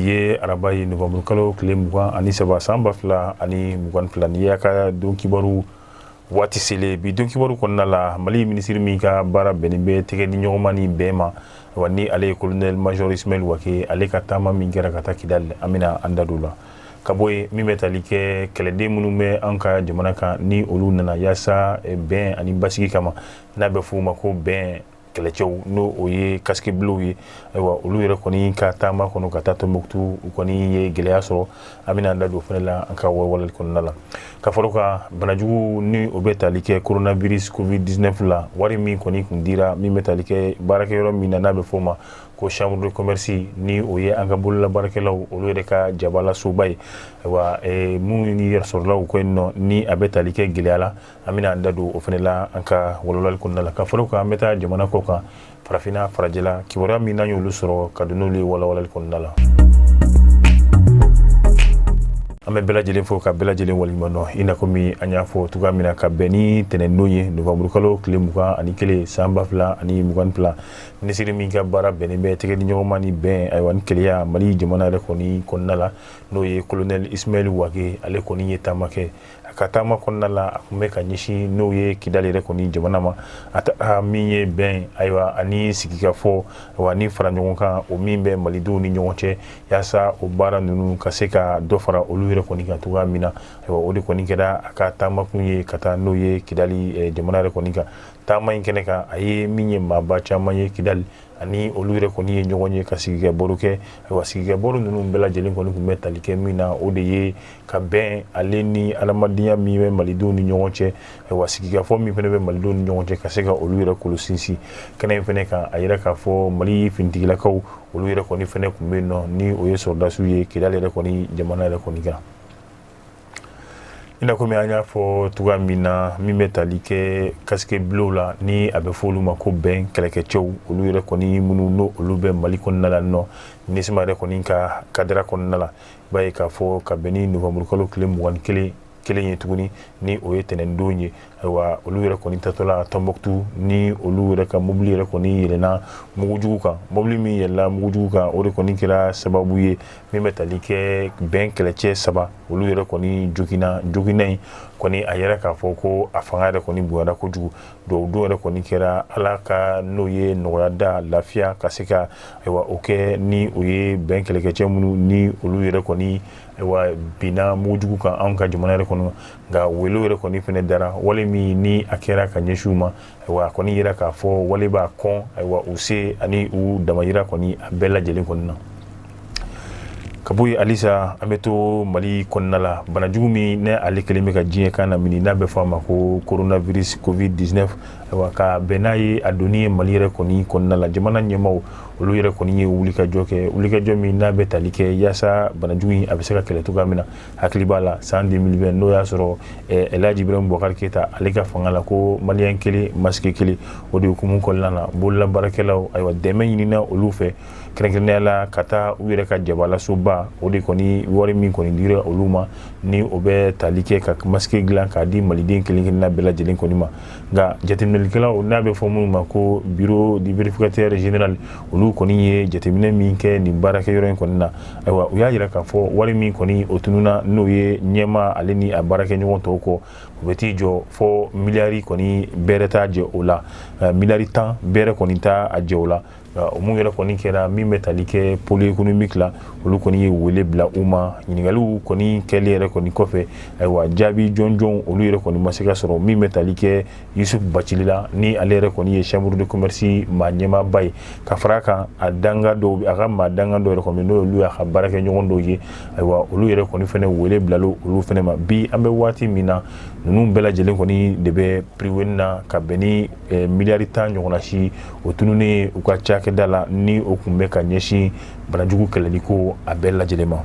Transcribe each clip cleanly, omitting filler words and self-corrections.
ye araba ye, novembre kalo tile 23, san 2022. Ni y'a ka don kibaru waati selen, bi don kibaru kɔnɔna la, Mali minisiri min ka baara bɛnnen bɛ tɛgɛ di ɲɔgɔnma ni bɛn ma, wa ni ale ye colonel major Ismaël Wagué, ale ka taama min kɛra ka taa Kidali, an bɛna an da don la. Ka bɔ yen, min bɛ tali kɛ kɛlɛden minnu bɛ an ka jamana kan, ni olu nana yaasa bɛn ani basigi kama, n'a bɛ f'u ma ko bɛn kɛlɛcɛw, n'o o ye casque bleu ye, ayiwa, olu yɛrɛ kɔni ka taama kɔnɔ ka taa Tɔnbɔkutu, u kɔni ye gɛlɛya sɔrɔ. An bɛna an da don o fana la an ka walawalali kɔnɔna la. Ka fara o kan, banajugu ni o bɛ tali kɛ coronavirus Covid-19 la, wari min kɔni kun dira, min bɛ tali kɛ baarakɛyɔrɔ min na, n'a bɛ f'o ma ko chambre de commerce, ni o ye an ka bololabaarakɛlaw olu yɛrɛ ka jabalasoba ye, ayiwa, minnu ni yɛrɛ sɔrɔla u kɔ yen nɔ, ni a bɛ tali kɛ gɛlɛya la, an bɛna an da don o fana la an ka walawalali kɔnɔna la. Ka fara o kan, an bɛ taa jamana kɔ kan, farafinna, farajɛla, kibaruya min n'an y'olu sɔrɔ ka don n'olu ye walawalali kɔnɔna la. An bɛ bɛɛ lajɛlen fo ka bɛɛ lajɛlen waleɲuman dɔn. I n'a komi an y'a fɔ cogoya min na, ka bɛn ni tɛnɛndon ye, novembre kalo tile 21, san 2022, minisiri min ka baara bɛnnen bɛ tɛgɛ di ɲɔgɔnma ni bɛn, ayiwa, ni kelenya Mali jamana yɛrɛ kɔni kɔnɔna la, n'o ye colonel Ismaël Wagué, ale kɔni ye taama kɛ. A ka taama kɔnɔna la, a tun bɛ ka ɲɛsin n'o ye Kidali yɛrɛ kɔni jamana ma. A taara min ye bɛn, ayiwa, ani sigikafɔ, ayiwa, ni fara ɲɔgɔn kan, o min bɛ malidenw ni ɲɔgɔn cɛ, yaasa o baara ninnu ka se ka dɔ fara olu yɛrɛ kɔni kan cogoya min na. Ayiwa, o de kɔni kɛra a ka taamakun ye ka taa n'o ye Kidali jamana yɛrɛ kɔni kan. Taama in kɛnɛ kan, a ye min ye maaba caman ye Kidali, ani olu yɛrɛ kɔni ye ɲɔgɔn ye ka sigikɛ baro kɛ. Ayiwa, sigikɛ baro ninnu bɛɛ lajɛlen kɔni tun bɛ tali kɛ min na, o de ye ka bɛn ale ni adamadenya min bɛ malidenw ni ɲɔgɔn cɛ, ayiwa, sigikafɔ min fana bɛ malidenw ni ɲɔgɔn cɛ, ka se ka olu yɛrɛ kolo sinsin. Kɛnɛ in fana kan, a yɛrɛ k'a fɔ Mali finitigilakaw, olu yɛrɛ kɔni fana tun bɛ yen nɔ, ni o ye sɔrɔdasiw ye Kidali yɛrɛ kɔni jamana yɛrɛ kɔni kan. I n'a komi an y'a fɔ cogoya min na, min bɛ tali kɛ casque bleu la, ni a bɛ fɔ olu ma ko bɛn kɛlɛkɛcɛw, olu yɛrɛ kɔni minnu n'o olu bɛ Mali kɔnɔna la nɔ, MINUSMA yɛrɛ kɔni ka kadara kɔnɔna la, i b'a ye k'a fɔ ka bɛn ni novembre kalo tile 21 kelen ye tuguni, ni o ye tɛnɛndon ye, ayiwa, olu yɛrɛ kɔni tatɔla Tɔnbɔkutu, ni olu yɛrɛ ka mobili yɛrɛ kɔni yɛlɛnna mugujugu kan. Mobili min yɛlɛnna mugujugu kan, o de kɔni kɛra sababu ye min bɛ tali kɛ bɛn kɛlɛcɛ saba, olu yɛrɛ kɔni joginna. Joginna in kɔni, a yɛrɛ k'a fɔ ko a fanga yɛrɛ kɔni bonyara kojugu. Dugawu don yɛrɛ kɔni kɛra Ala ka n'o ye nɔgɔya da lafiya ka se ka, ayiwa, o kɛ ni o ye bɛn kɛlɛkɛcɛ minnu ni olu yɛrɛ kɔni, ayiwa, binna mugujugu kan anw ka jamana yɛrɛ kɔnɔ. Nka wele yɛrɛ kɔni fana dara wale min ni a kɛra ka ɲɛsin u ma, ayiwa, a kɔni yira k'a fɔ wale b'a kɔn, ayiwa, u se ani u damayira kɔni a bɛɛ lajɛlen kɔni na. Ka bɔ yen, halisa an bɛ to Mali kɔnɔna la. Banajugu min ne ale kelen bɛ ka diɲɛ kan na mini, n'a bɛ fɔ a ma ko coronavirus Covid-19, ayiwa, ka bɛn n'a ye a donni ye Mali yɛrɛ kɔni kɔnɔna la, jamana ɲɛmaaw olu yɛrɛ kɔni ye wulikajɔ kɛ, wulikajɔ min n'a bɛ tali kɛ yaasa banajugu in a bɛ se ka kɛlɛ cogoya min na. Hakili b'a la, san 2020, n'o y'a sɔrɔ Elhaji Ibrahim Boubacar Keita ale ka fanga la, ko maliyɛn kelen masque kelen, o de hukumu kɔnɔna la, bololabaarakɛlaw, ayiwa, dɛmɛ ɲinina olu fɛ, kɛrɛnkɛrɛnnenya la ka taa u yɛrɛ ka jabalasoba, o de kɔni wari min kɔni dira olu ma, ni o bɛ tali kɛ ka masque dilan k'a di maliden kelen kelenna bɛɛ lajɛlen kɔni ma. Nka jateminɛlikɛlaw, n'a bɛ fɔ minnu ma ko bureau du vérificateur général, olu kɔni ye jateminɛ min kɛ nin baarakɛyɔrɔ in kɔni na, ayiwa, u y'a jira k'a fɔ wari min kɔni o tununna, n'o ye ɲɛmaa ale ni a baarakɛɲɔgɔn tɔw kɔ, u bɛ t'i jɔ fɔ miliyari kɔni bɛrɛ t'a jɛ o la, miliyari 10 bɛrɛ kɔni t'a a jɛ o la. O mun yɛrɛ kɔni kɛra min bɛ tali kɛ pôle économique la, olu kɔni ye wele bila u ma. Ɲininkaliw kɔni kɛlen yɛrɛ kɔni kɔfɛ, ayiwa, jaabi jɔnjɔn olu yɛrɛ kɔni ma se ka sɔrɔ min bɛ tali kɛ Yusuf Bacili la, ni ale yɛrɛ kɔni ye chambre de commerce maa ɲɛmaaba ye, ka fara a kan a danga dɔw, a ka maa danga dɔw yɛrɛ kɔni, n'o olu y'a ka baarakɛɲɔgɔn dɔw ye, ayiwa, olu yɛrɛ kɔni fɛnɛ wele bilala olu fɛnɛ ma. Bi an bɛ waati min na, ninnu bɛɛ lajɛlen kɔni de bɛ piriweni na ka bɛn ni miliyari 10 ɲɔgɔnna si o tununnen u ka cakɛda la, ni o tun bɛ ka ɲɛsin banajugu kɛlɛli ko a bɛɛ lajɛlen ma.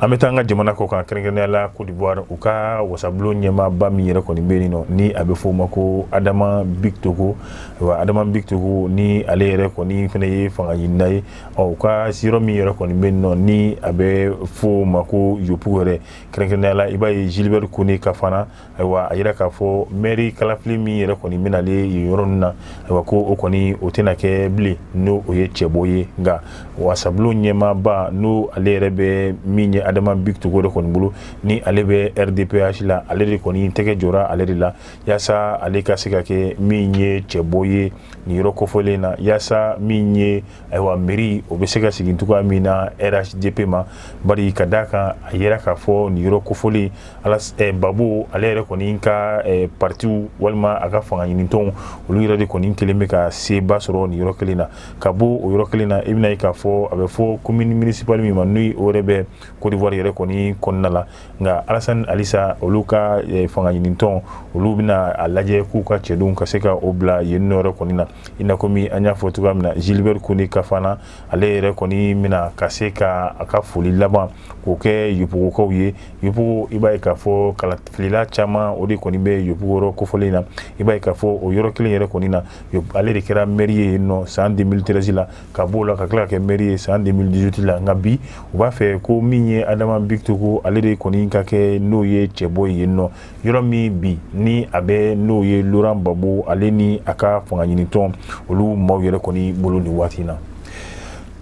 An bɛ taa an ka jamana kɔ kan, kɛrɛnkɛrɛnnenya la Côte d'Ivoire, u ka wasabulon ɲɛmaaba min yɛrɛ kɔni bɛ yen nɔ, ni a bɛ fɔ o ma ko Adama Bictogo. Ayiwa, Adama Bictogo ni ale yɛrɛ kɔni fana ye fanga ɲinina ye. Ɔ, u ka yɔrɔ min yɛrɛ kɔni bɛ yen nɔ, ni a bɛ fɔ o ma ko Yopougon yɛrɛ, kɛrɛnkɛrɛnnenya la, i b'a ye Gilbert Koné Kafana, ayiwa, a yira k'a fɔ mɛri kalafili min yɛrɛ kɔni bɛna ale yen yɔrɔ ninnu na, ayiwa, ko o kɔni o tɛna kɛ bilen, n'o o ye cɛbɔ ye. Nka wasabulon ɲɛmaaba, n'o ale yɛrɛ bɛ min ye Adama Bictogo yɛrɛ kɔni bolo, ni ale bɛ RDPH la, ale de kɔni tɛgɛ jɔra ale de la yaasa ale ka se ka kɛ min ye cɛbɔ ye nin yɔrɔ kofɔlen na, yaasa min ye, ayiwa, mairie o bɛ se ka segin cogoya min na RHDP ma. Bari ka d'a kan, a yira k'a fɔ nin yɔrɔ kofɔlen ala Gbagbo ale yɛrɛ kɔni ka partiw walima a ka fanga ɲinitɔnw, olu yɛrɛ de kɔni kelen bɛ ka seba sɔrɔ nin yɔrɔ kelen na. Ka bɔ o yɔrɔ kelen na, i bɛna ye k'a fɔ a bɛ fɔ commune municipale min ma, n'o o yɛrɛ bɛ Côte d'Ivoire yɛrɛ kɔni kɔnɔna la. Nka Alassane Alisa, olu ka fanga ɲinitɔn, olu bɛna a lajɛ k'u ka cɛdenw ka se ka o bila yen nɔ yɛrɛ kɔni na. I n'a komi an y'a fɔ cogoya min na, Gilbert Koné Kafana, ale yɛrɛ kɔni bɛna ka se ka a ka foli laban k'o kɛ Yopougonkaw ye. Yopougon, i b'a ye k'a fɔ kalafilila caman o de kɔni bɛ Yopougon yɔrɔ kofɔlen na. I b'a ye k'a fɔ o yɔrɔ kelen yɛrɛ kɔni na, ale de kɛra mairie ye yen nɔ san 2013 la, ka b'o la ka tila ka kɛ mairie ye san 2018 la. Nka bi u b'a fɛ ko min ye Adama Bictogo, ale de kɔni ka kɛ n'o ye cɛbɔ ye yen nɔ, yɔrɔ min bi ni a bɛ n'o ye Laurent Gbagbo, ale ni a ka fanga ɲinitɔn, olu maaw yɛrɛ kɔni bolo nin waati in na.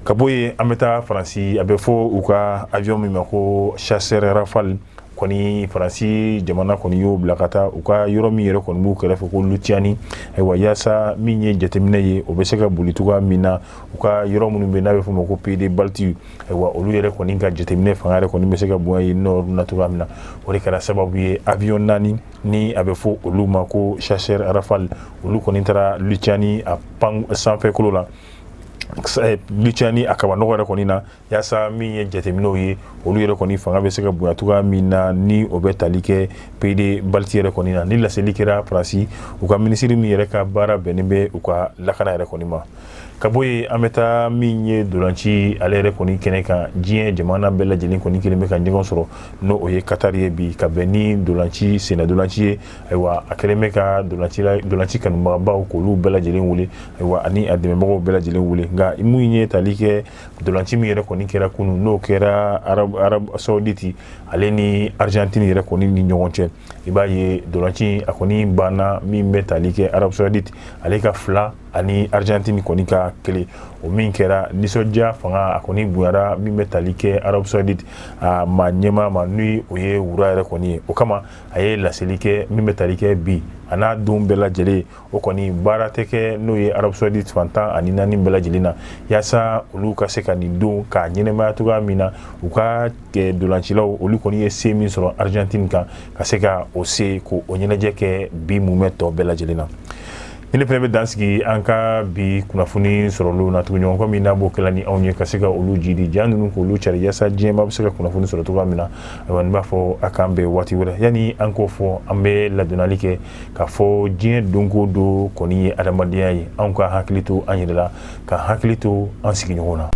Ka bɔ yen, an bɛ taa Faransi. A bɛ fɔ u ka avion min ma ko chasseur Rafale kɔni, Faransi jamana kɔni y'o bila ka taa u ka yɔrɔ min yɛrɛ kɔni b'u kɛrɛfɛ ko Lituanie, ayiwa, yaasa min ye jateminɛ ye, o bɛ se ka boli cogoya min na u ka yɔrɔ minnu bɛ n'a bɛ f'o ma ko pays des Baltes, ayiwa, olu yɛrɛ kɔni ka jateminɛ fanga yɛrɛ kɔni bɛ se ka bonya yen nɔ na cogoya min na. O de kɛra sababu ye avion naani, ni a bɛ fɔ olu ma ko chasseur Rafale, olu kɔni taara Lituanie a pan sanfɛkolo la, Lituanie a kabanɔgɔ yɛrɛ kɔni na, yaasa min ye jateminɛw ye, olu yɛrɛ kɔni fanga bɛ se ka bonya cogoya min na, ni o bɛ tali kɛ pays des Baltes yɛrɛ kɔni na. Ni laseli kɛra Faransi, u ka minisiri min yɛrɛ ka baara bɛnnen bɛ u ka lakana yɛrɛ kɔni ma. Ka bɔ yen, an bɛ taa min ye dolanci ale yɛrɛ kɔni kɛnɛ kan. Diɲɛ jamana bɛɛ lajɛlen kɔni kelen bɛ ka ɲɔgɔn sɔrɔ, n'o o ye Katari ye bi, ka bɛn ni dolanci senna dolanci ye. Ayiwa, a kɛlen bɛ ka dolanci kanubagabaw k'olu bɛɛ lajɛlen wele, ayiwa, ani a dɛmɛbagaw bɛɛ lajɛlen wele. Nka mun ye tali kɛ dolanci min yɛrɛ kɔni kɛra kunun, n'o kɛra Arabie Saoudite ale ni Argentine yɛrɛ kɔni ni ɲɔgɔn cɛ, i b'a ye dolanci a kɔni banna min bɛ tali kɛ Arabie Saoudite ale ka 2 ani Argentine kɔni ka 1. O min kɛra nisɔndiya fanga a kɔni bonyara min bɛ tali kɛ Arabie Saoudite a maa ɲɛmaa ma, ni o ye wura yɛrɛ kɔni ye. O kama a ye laseli kɛ min bɛ tali kɛ bi a n'a don bɛɛ lajɛlen, o kɔni baara tɛ kɛ n'o ye Arabie Saoudite fan 14 bɛɛ lajɛlen na, yaasa olu ka se ka nin don k'a ɲɛnɛmaya cogoya min na. U ka dolancilaw, olu kɔni ye se min sɔrɔ Argentine kan, ka se ka o se k'o ɲɛnajɛ kɛ bi mumɛ tɔ bɛɛ lajɛlen na. Ni ne fana bɛ dan sigi an ka bi kunnafoni sɔrɔlenw na tugun, ɲɔgɔn min n'a b'o kɛla ni anw ye ka se ka olu jidi ja ninnu k'olu cari, yaasa diɲɛma bɛ se ka kunnafoni sɔrɔ cogoya min na. Ayiwa, n b'a fɔ a k'an bɛn waati wɛrɛ. Yanni an k'o fɔ, an bɛ ladonnali kɛ k'a fɔ diɲɛ don o don kɔni ye adamadenya ye. Anw ka hakili to an yɛrɛ la, ka hakili to an sigiɲɔgɔn na.